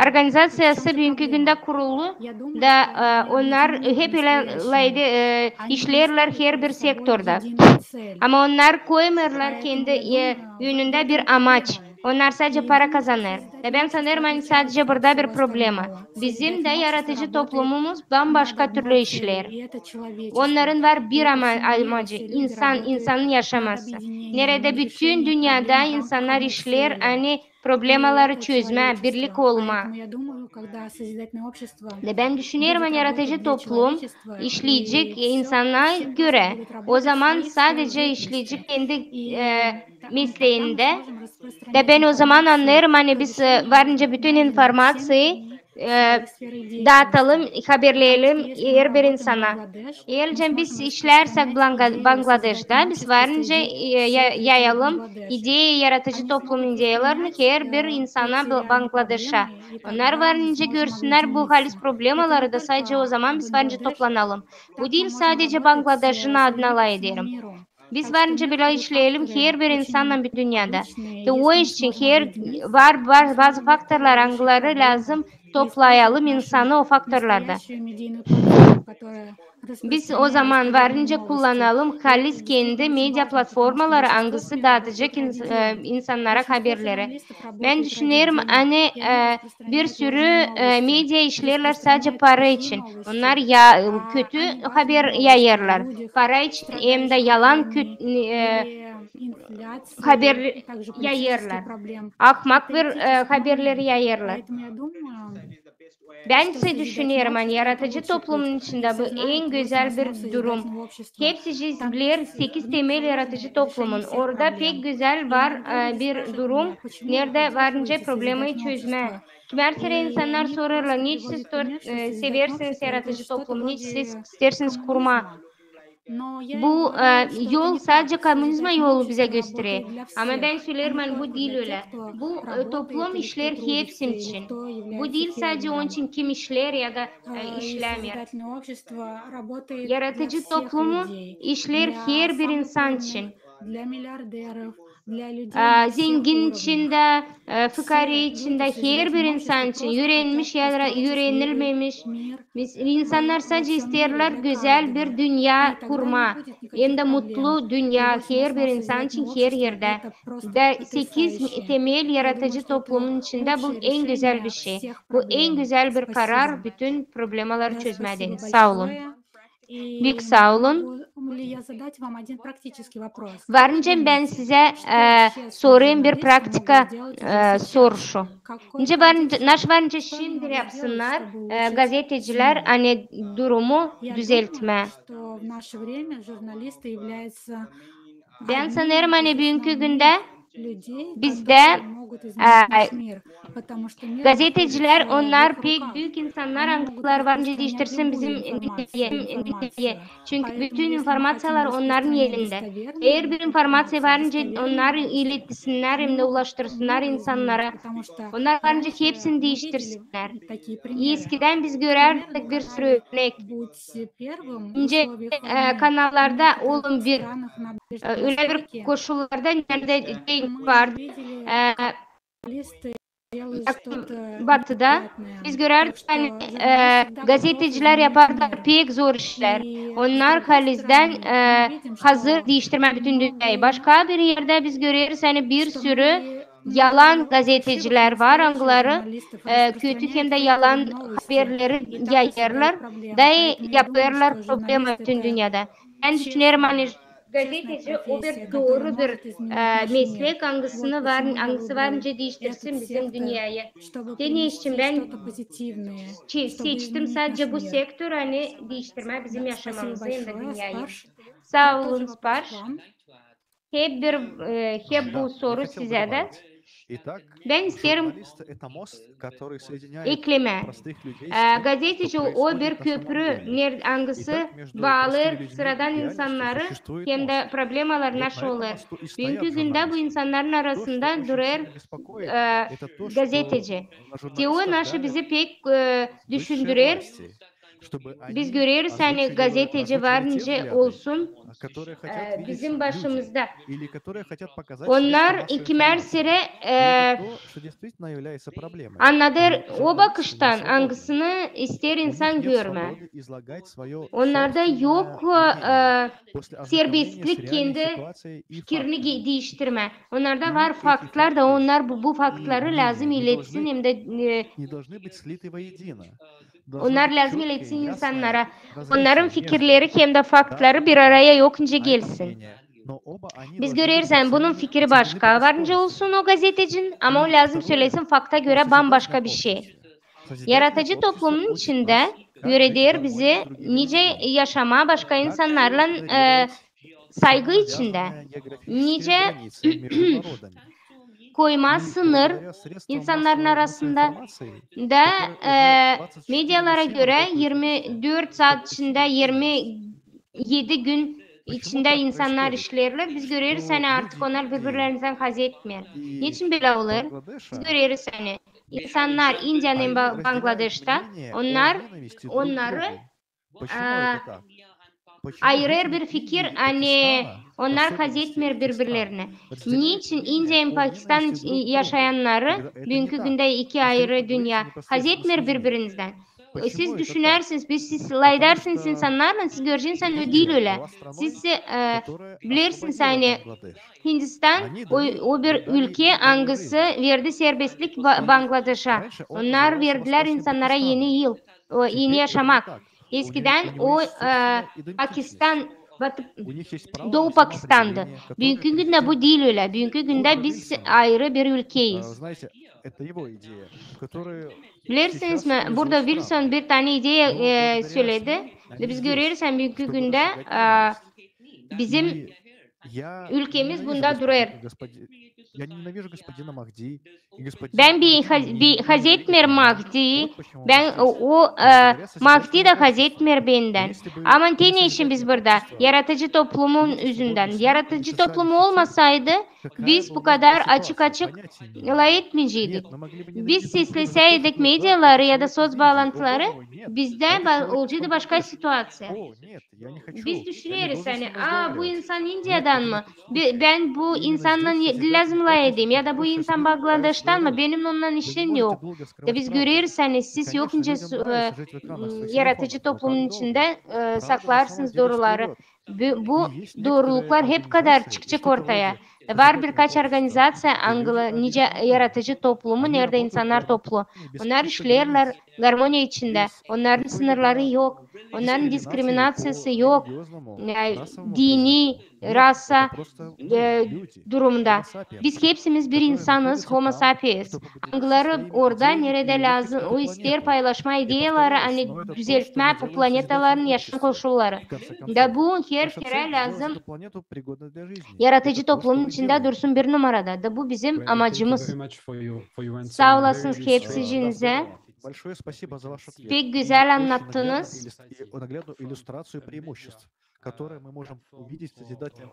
organizaţiyası büünkü gündä kuruldu da e, onnar hep ölä e, işleerlär herbir sektorda. Ama onnar koymêêrlar kendi e, önündä bir amaç. Onnar sadecä para kazanêr. Da bän sanêrım, ani sadecä burada bir problema. Bizim dä yaratıcı toplumumuz bambaşka türlü işleer. Onnarın var bir ama-, amacı, insan, insanın yaşaması. Neredä bütün dünnedä insannar işleer, ani problemaları çözmää, birlik olmaa. Da bän düşünerim, ani yaratıcı toplum işleyecek insana görä. O zaman sadecä işleyecek kendi, e, mesleendä. Da bän o zaman annêêrım, ani biz, e, varınca bütün informaţiyayı, e, daatalım, haberleyelim herbir insana. Eer biz işleersek Bangla-, Bangladeştä, biz varınca, e, ya-, yayalım ideya, yaratıcı toplumun ideyalarını herbir insana Bangladeşä. Onnar varınca görsünnär bu halis problemaları da sadecä o zaman biz varınca toplanalım. Bu diil sadecä Bangladeşin adına lafederim. Biz varınca bölä işleyelim herbir insannan bütün dünnedä. Da o iş için her var, var bazı faktorlar, angıları lääzım toplayalım insanı o faktorlarda. Biz o zaman varınca kullanalım halis kendi media platformaları, angısı daatacek ins-, e, insannara haberleri. Bän düşünerim, ani, e, bir sürü, e, media işleerlär sadecä para için. Onnar ya, e, kötü haber yayêrlar para için, hem dä yalan kö-, e, haber yayêrlar. Ahmak bir, e, haberleri yayêrlar. Bän sä düşünerim, ani yaratıcı toplumun içindä bu en gözäl bir durum. Hepsi biler sekiz temel yaratıcı toplumun. Orada pek gözäl var, e, bir durum, neredä varınca problemayı çözmää. Kimär kerä insannar sorêrlar, neçin siz tor-, e, seversiniz yaratıcı toplumu, neçin siz isteersiniz kurmaa? Bu, e, yol sadecä komunizma yolu bizä gösterer. Ama bän söleerim, ani bu diil ölä. Bu, e, toplum işleer hepsi için. Bu diil sadecä onun için, kim işleer ya da, e, işlämeer. Yaratıcı toplumu işleer herbir insan için. E, zengin için dä, e, fukare için dä, herbir insan için, üürenmiş ya da üürenilmemiş. Biz, insannar sadecä isteerlär gözäl bir dünnä kurmaa, hem dä mutlu dünnä herbir insan için her erdä. Da sekiz temel yaratıcı toplumun içindä bu en gözäl bir şey. Bu en gözäl bir karar bütün problemaları çözmää deyni. Saa olun. Büük saa olun. Varınca bän sizä, e, sorêrım bir praktika, e, soruşu. Nicä varınca, naşey varınca şindi yapsınnar, e, gazetecilär, ani durumu düzeltmää. Bän sanêrım, ani büünkü gündä bizdä, e, gazetecilär, onnar pek büük insannar, angıları varınca diiştirsin bizim dünneyä. Çünkü bütün informaţiyalar onnarın elindä. Herbir informaţiya varınca onnarı iletisinnär hem dä ulaştırsınnar insannara. Onnar varınca hepsini diiştirsinnär. Eskidän biz görärdik bir sürü örnek. Nicä, e, kanallarda olun bir, e, ölä bir koşullarda, neredä şey vardı, e, Batıda biz görärdik, ani, e, gazetecilär yapardılar pek zor işlär. Onnar halizdän, e, hazır diiştirmää bütün dünneyä. Başka bir erdä biz göreriz, ani bir sürü yalan gazetecilär var, angıları, e, kötü hem dä yalan haberleri yayêrlar da yapêrlar problema bütün dünnedä. Bän düşünerim, ani gazeteci o bir dooru bir, e, meslek, angısını var, angısı var nicä diiştirsin bizim dünneyä. Te ne için bän seçtim sadecä bu sektor, ani diiştirmää bizim yaşamamızı hem dä dünneyä. Saa olun, Sparş. Hep bir, e, hep bu soru sizä dä. Bän isteerim eklemää. E, gazeteci o bir köprü, ner-, angısı baalêêr sıradan insannarı hem dä problemaları naşey olêr. Büünkü gündä bu insannarın arasında durêr, e, gazeteci. Te o naşey bizi pek, e, düşündürer. Biz göreriz, ani gazeteci var nicä olsun, e, bizim başımızda. Onnar iki merserä, e, annadêr o bakıştan, angısını isteer insan görmää. Onnarda yok, e, serbestlik kendi fikirini ge-, diiştirmää. Onnarda var faktlar da, onnar bu, bu faktları lääzım iletsin, hem dä, e, onnar lääzım iletsin insannara. Onnarın fikirleri hem dä faktları bir araya yok nicä gelsin. Biz göreriz, ani bunun fikiri başka var nicä olsun o gazetecinin, ama o lääzım sölesin fakta görä bambaşka bir şey. Yaratıcı toplumun içindä üüreder bizi nicä yaşamaa başka insannarlan, e, saygı içindä, nicä koymaa sınır insannarın arasında. Da, e, medialara görä irmi dört saat içindä, irmi edi gün içindä insannar işleerlär. Biz göreriz, ani artık onnar biri-birlerinden hazetmeer. Neçin bölä olêr? Biz göreriz, ani insannar İndiyanın hem Ba-, Bangladeşta, onnar, onnarı, e, ayırêr bir fikir, ani onnar hazetmeer biri-birlerini. Neçin İndiya hem Pakistan iç-, yaşayannarı, büünkü gündä iki ayırı dünnä, hazetmeer biri-birinizdän? Siz düşünersiniz, biz siz lafedersiniz insannarlan, siz göreceniz, ani o diil ölä. Siz, e, bilersiniz, ani Hindistan o, o bir ülke, angısı verdi serbestlik Ba-, Bangladeşa. Onnar verdilär insannara eni yıl, o, eni yaşamak. Eskidän o, e, Pakistan, Batı, Doğu Pakistandı. Büünkü gündä bu diil ölä. Büünkü gündä biz ayırı bir ülkeyiz. Bilersiniz mi, burada Wilson bir tanä ideya, e, söledi. Da biz göreriz, ani büünkü gündä, e, bizim ülkemiz bunda durêr. Bän bir ha-, bir hazetmeerim Mahdiyi. Bän o, o, e, Mahdi dä hazetmeer bendän. Ama te ne için biz burada? Yaratıcı toplumun üzündän. Yaratıcı toplumu olmasaydı, biz bu kadar açık-açık lafetmeyeceydik. Biz seslesäydik mediaları ya da soţ baalantıları, bizdä ba-, olaceydı başka situaţiya. Biz düşüneriz, ani, a, bu insan İndiyadan mı? Bi-, bän bu insannan ne, lääzım lafedeyim, ya da bu insan Bangladeştan mı? Benim onnan işim yok. Da biz göreriz, ani siz yok nicä su-, e, m, yaratıcı toplumun içindä, e, saklarsınız dooruları. Bu, bu dooruluklar hep kadar çıkacek ortaya. Var birkaç organizaţiya, angıları nicä yaratıcı toplumu, neredä insannar toplu. Onnar işleerlär garmoniya içindä. Onnarın sınırları yok. Onnarın diskriminaţiyası yok. E, dini, rasa, e, durumunda. Biz hepsimiz bir insanız, homo sapiens. Angıları orada, neredä lääzım, o isteer paylaşmaa ideyaları, ani düzeltmää bu planetaların yaşam koşulları. Da bu her kerä lääzım yaratıcı toplumun içindä dursun bir numarada. Da bu bizim amacımız. Saa olasınız hepsicinizä. Pek gözäl annattınız.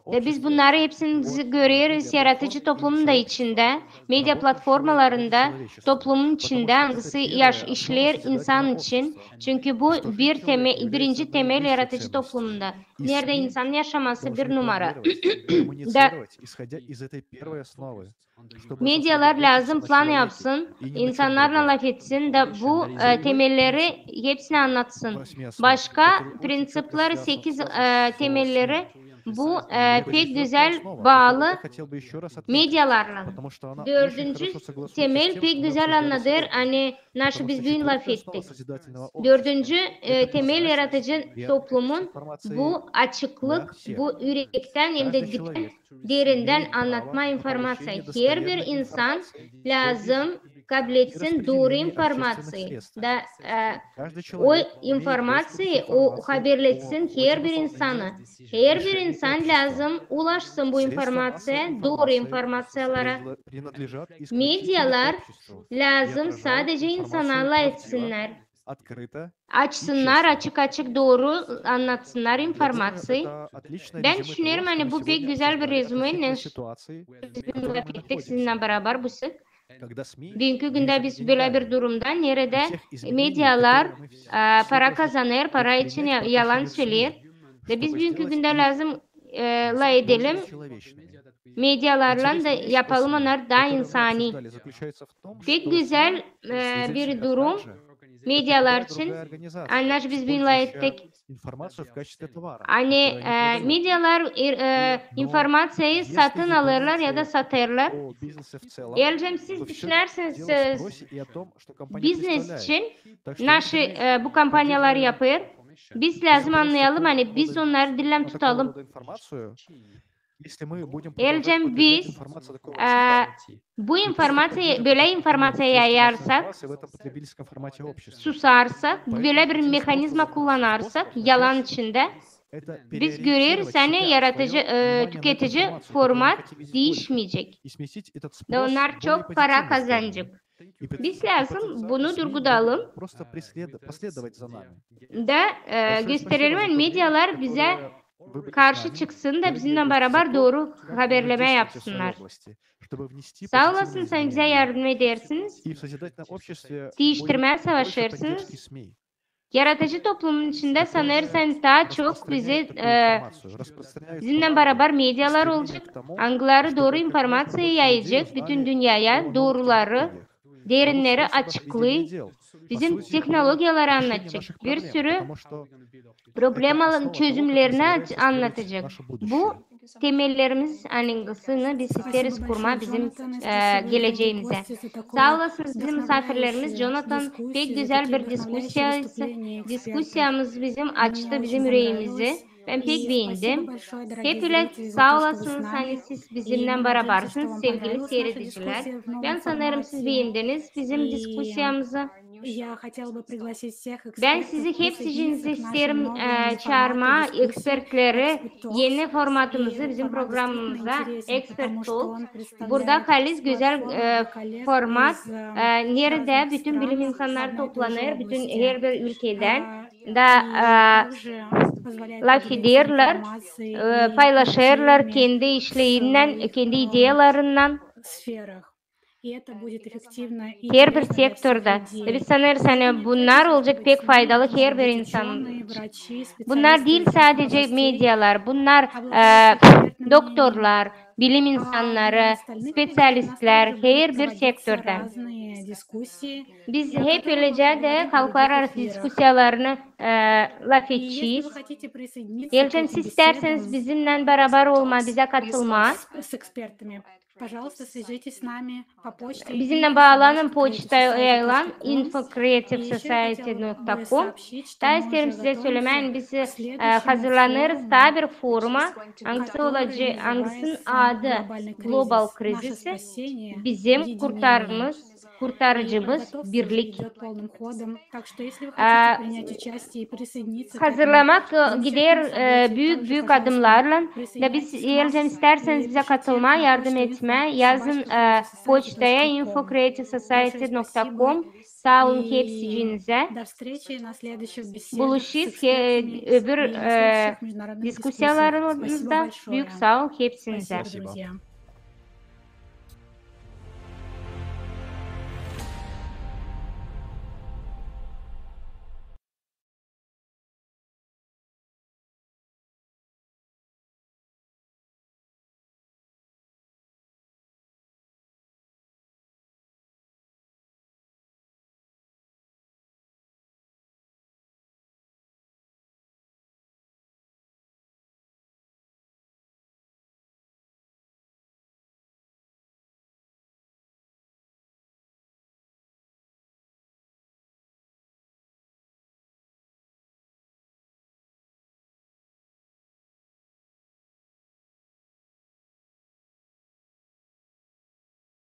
Ve biz bunnarı hepsini göreriz yaratıcı toplumun da içindä, media platformalarında, toplumun içindä, angısı yaş-, işleer insan için. Çünkü bu bir teme-, birinci temel yaratıcı toplumunda. Neredä insanın yaşaması bir numara. Da medialar lääzım plan yapsın, insannarlan lafetsin, da bu, e, temelleri hepsini annatsın. Başka prinţipleri, sekiz, e, temelleri bu, e, pek gözäl baalı medialarlan. Dördüncü temel pek gözäl annadêr, ani naşı biz büün lafettik. Dördüncü, e, temel yaratıcı toplumun bu açıklık, bu ürektän hem dä dipten derindän annatma informaţiya. Herbir insan lääzım kabletsin dooru informaţiyayı. Da, e, o informaţiyayı, o haberletsin herbir insanı. Herbir insan lääzım ulaşsın bu informaţiyaya, dooru informaţiyalara. Medialar lääzım sadecä insana lafetsinnär. Açsınnar, açık-açık dooru annatsınnar informaţiyayı. Bän düşünerim, ani bu pek gözäl bir rezümeylän biz büün lafettik sizinnän barabar bu sık. Büünkü gündä biz bölä bir durumda, neredä medialar, e, para kazanêr, para için ya-, yalan söleer. Da biz büünkü gündä lääzım, e, lafedelim medialarlan da yapalım onnarı taa insani. Pek gözäl, e, bir durum medialar için. Ani biz büün lafettik. Ani, e, medialar, e, e, informaţiyayı satın alêrlar ya da satêrlar. Elcem siz düşünersiniz, e, biznes için naşı, e, bu kompaniyalar yapêr. Biz lääzım annayalım, ani biz onnarı diilä tutalım. Elcem biz, e, bu informaţiya, bölä informaţiya yayarsak, susarsak, bölä bir mehanizma kullanarsak, yalan içindä, biz göreriz, ani yaratıcı, e, tüketici format diişmeyecek. Da onnar çok para kazanacek. Biz lääzım bunu durgudalım. Da, e, gösterelim, ani medialar bizä karşı çıksın da bizimnän barabar dooru haberlemä yapsınnar. Saa olasınız, ani bizä yardım edersiniz. Diiştirmää savaşêrsınız. Yaratıcı toplumun içindä sanêrsam taa çok bizi, e, bizimnän barabar medialar olacek, angıları dooru informaţiyayı yayacek bütün dünneyä, dooruları, derinneri açıklêêr. Bizim tehnologiyaları annadacek, bir sürü problemaların çözümlerini aç-, annadacek. Bu temellerimiz, angısını biz isteeriz kurmaa bizim, e, geleceemizdä. Saa olasınız, bizim musaafirlerimiz. Jonatan, pek gözäl bir diskusiya, diskusiyamız bizim açtı bizim üreemizi. Bän pek beendim. Hep ölä saa olasınız, ani siz bizimnän barabarsınız, sevgili siiredicilär. Bän sanêrım, siz beendiniz bizim diskusiyamızı. Bän sizi hepsicinizi isteerim, e, çaarmaa, ekspertleri, eni formatımızı bizim programamıza, Expert Talks. Burada halis gözäl, e, format, e, neredä bütün bilim insannarı toplanêr, bütün herbir ülkedän da, e, lafederlär, e, paylaşêrlar kendi işlerinnän, kendi ideyalarınnan. Herbir sektorda. Biz sanêrız, ani bunnar olacek pek faydalı herbir insan için. Bunnar diil sadece medialar, bunnar, e, doktorlar, bilim insannarı, spesialistlär, herbir sektorda. Biz hep ölecä dä halklararası diskusiyalarını, e, lafedecez. Elcem, siz istärseniz bizimnän barabar olmaa, bizä katılmaa. Bizimnän baalanın poçta yayılan info creative society nokta com. Taa isteerim sizä sölemää, ani biz, e, hazırlanêrız taa bir foruma, angısı olacek, angısının adı Global krizisi, bizim kurtarımız, kurtarıcımız birlik. E, hazırlamak, e, gider, e, büük-büük adımnarlan. Da biz, elcem, istärseniz bizä katılmaa, yardım etmää, yazın, e, poçtaya info creative society nokta com. Saa olun hepsicinizä. Buluşêrız, e, öbür, e, diskusiyalarımızda. Büük saa olun hepsinizä.